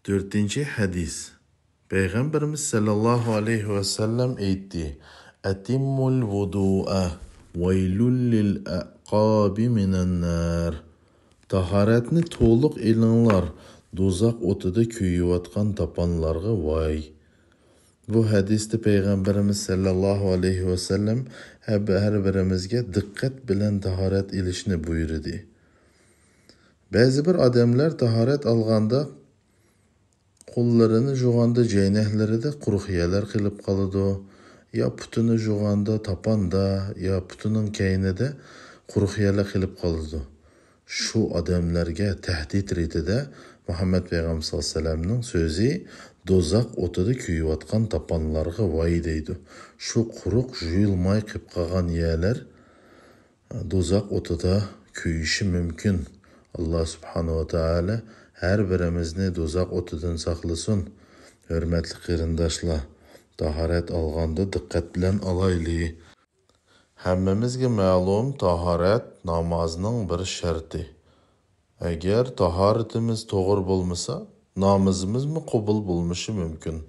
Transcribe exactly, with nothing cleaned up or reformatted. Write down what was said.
تۆتىنچى ھەدىس. پەيغەمبىرىمىز سەللەللاھۇ ئەلەيھى ۋەسەللەم ئېيتتى: «ئەتىممۇل ۋۇدۇئە، ۋەيلۇل لىل ئەقابى مىنەن نار.» تاھارەتنى تولۇق ئېلىڭلار، دوزاخ ئوتىدا كۆيۈۋاتقان تاپانلارغا ۋاي. بۇ ھەدىستە پەيغەمبىرىمىز سەللەللاھۇ ئەلەيھى ۋەسەللەم ھەر بىرىمىزگە دىققەت بىلەن تاھارەت ئېلىشنى بۇيرۇدى. بەزى بىر ئادەملەر تاھارەت ئالغاندا قوللىرىنى جۇغاندا جەينەكلىرىدە قۇرۇق يەرلەر قېلىپ قالىدۇ، يا پۇتىنى جۇغاندا تاپاندا، يا پۇتىنىڭ كەينىدە قۇرۇق يەرلەر قېلىپ قالىدۇ. شۇ ئادەملەرگە تەھدىت رېتىدە مۇھەممەد پەيغەمبەر سەللەللاھۇ ئەلەيھى ۋەسەللەمنىڭ سۆزى، «دوزاخ ئوتىدا كۆيۈۋاتقان تاپانلارغا ۋاي» دەيدۇ. شۇ قۇرۇق، جۇيۇلماي قېلىپ قالغان يەرلەر دوزاخ ئوتىدا كۆيۈشى مۇمكىن. ئاللا سۇبھانەھۇ ۋە تائالا ھەر بىرىمىزنى دوزاخ ئوتىدىن ساقلىسۇن. ھۆرمەتلىك قېرىنداشلار، تاھارەت ئالغاندا دىققەت بىلەن ئالايلى. ھەممىمىزگە مەلۇم، تاھارەت نامازنىڭ بىر شەرتى. ئەگەر تاھارىتىمىز توغرا بولمىسا، نامىزىمىزمۇ قوبۇل بولمىشى مۇمكىن.